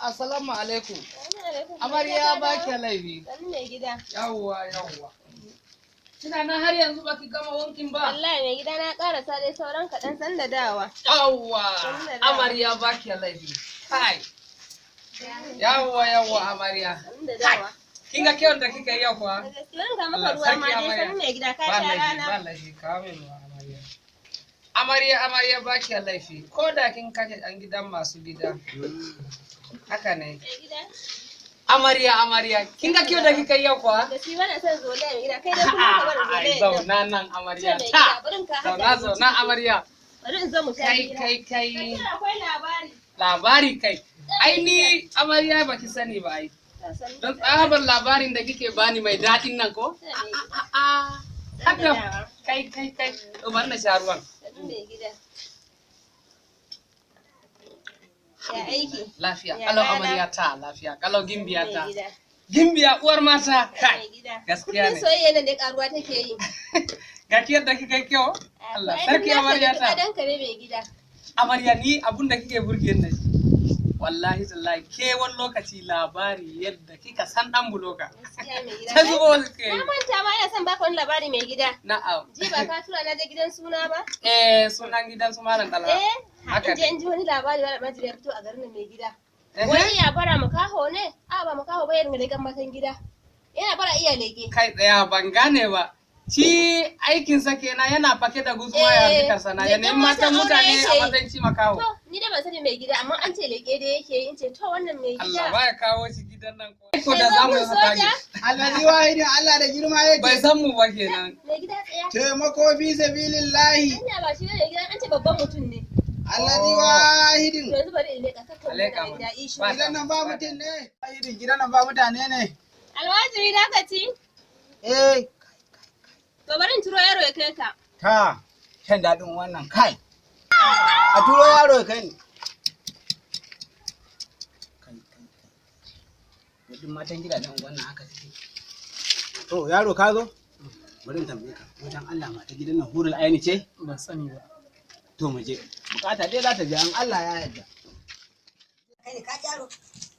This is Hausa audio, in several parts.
Assalamu alaikum. Amarya ba ki laifi. Sannu mai gida. Yawwa yawwa. Kina nan har yanzu ba ki gama wankin ba? Wallahi mai gida na karasa dai sauran kaɗan san da dawa. Yawwa. Amarya ba ki laifi. Kai. Yawwa yawwa amarya. Sannu da dawa. Kin ga kyau da kika yi yau kuwa? Da gaske bari ga maka ruwa ma dai sannu mai gida ka Ba sha laifi rana. ba laifi kawo min ruwa amarya. Amarya amarya ba ki laifi. Ko da kin kashe ɗan gidan masu gida. Haka ne. Mai gida. Amarya amarya kin ga kyau da kika yi yau kuwa? Da shi bana son zolaya mai gida kai dai kullum ka bar Ai, zolaya nan. zauna nan amarya Ce mai ta. gida bari in ka haɗa Zauna abinci. zauna amarya. Bari in zo mu sha Kai hira. kai kai. Kace akwai labari. Labari kai. Ai ni amarya baki sani ba ai. Don tsabar labarin da kike bani mai daɗin nan ko? A'a. Haka kai kai kai. To bari na sha ruwan. Sannu mai gida. Ya aiki. Lafiya. Ya Kalau rana. amarya ta lafiya. Kalau gimbiya Mai ta. gida. Gimbiya uwar mata. Kai. Mai gida. Gaskiya Kullum ne. soyayya nan dai karuwa take yi. Ga ki yadda kika yi kyau. Allah Ai, sarki duk na amarya sani ta. duk adonka ne mai gida. Amarya ni abun da kike burge ni da shi. Wallahi tallahi ke wani lokaci labari yadda kika san dan buloka. Gaskiya mai gida. Ta zubo wasu ke. Na manta ma ina son baka wani labari mai gida. Na'am. Ji ba ka tura na je gidan suna ba? Eh sunan gidan su Malam Talha. Eh, Haka in je ne. in ji wani labari wani almajiri ya fito a garin nan mai gida. Ehe. Wani ya bara makaho ne? A ba makaho ba ya ringa leƙen matan gida. Yana bara iya leƙe. Kai tsaya ban gane ba. Shi aikinsa kenan yana fake da guzuma ya Eh, fi karsana ya leƙen nemi matan matan aure mutane yake a yi. matsayin ci makaho. To, ni dai ban sani mai gida amma an ce leƙe dai yake yi in ce to wannan mai Allah gida. baya kawo shi gidan nan ko. Ko Mai da zamu yi zafin haka soja? ne. Allazi wahidin Allah da girma yake. Bai san mu ba kenan. Mai gida tsaya. Taimako fi sabilillahi. Anya ba shi ne mai gida an ce babban mutum ne. Allazi Oh. wahidin. To yanzu bari in leƙa kakkan Leƙa mai mana. gida ishi. Ba Gidan nan ba mutum ne. Wahidin gidan nan ba mutane ne. Almajiri da ka ci? Eh. To bari in turo yaro ya kai ka. Ta. Shan daɗin wannan kai. A turo yaro ya kai ni. Kai kai kai. Yadda matan gidajen wannan haka suke. To yaro ka zo? Bari in tambaye ka. Wajen Allah mata gidan nan hurul aini ce? Ban sani ba. To mu je. Bukata dai za ta biya in Allah ya yarda. Kai ne ka ji yaro,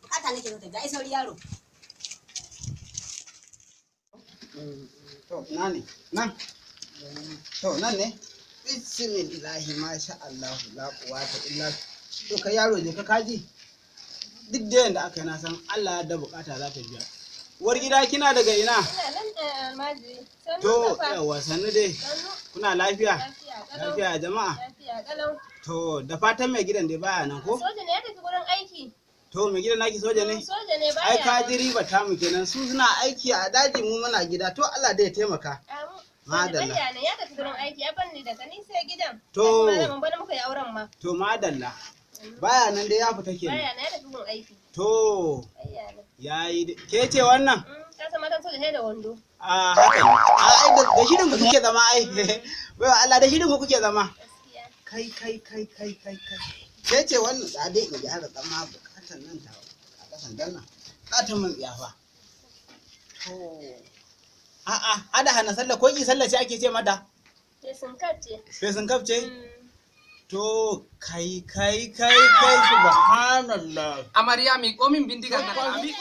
bukata nake so ta biya, ai sauri yaro. To, na ne? Nan? To, nan ne? Bismillahi masha Allah la quwwata illa. To kai yaro je ka kaji. Duk da yanda aka yi na san Allah ya da bukata za ta biya. Uwar gida kina daga ina? Ina nan almajiri. Sannu To, kafa. yawa sannu dai. Sannu. Kuna lafiya? Lafiya kalau. Lafiya jama'a? Lafiya kalau. To, da fatan mai gidan dai baya nan ko? Soja ne ya tafi gurin aiki. To, mai gidan naki soja ne? Soja ne baya. Ai ka ji riba ta mu kenan su suna aiki a daji mu muna gida to Allah dai ya taimaka. Amu. Soja Madalla. baya nan ya tafi gurin aiki ya bar ni daga ni sai gidan. To. Kuma zaman bana muka yi auren ma. To madalla. Baya nan dai ya fita kenan. Baya nan ya tafi gurin aiki. To, Baya nan. yayi ke ce wannan? Ka san matan soja sai da wando. A haka ne. A ai da shirin ku kuke zama ai. Bai Allah da shirin ku kuke zama. Gaskiya. Kai kai kai kai kai kai. Ke ce wannan da dai in gyara zama bukatan nan ta a kasan danna. Za ta mun tsiyafa. To. A a ada hana sallah ko ki sallah ce ake ce mata? Sai sun kace. Fesin kaf ce? To kai kai kai kai subhanallah. Amarya mi komin bindigar nan. Ami.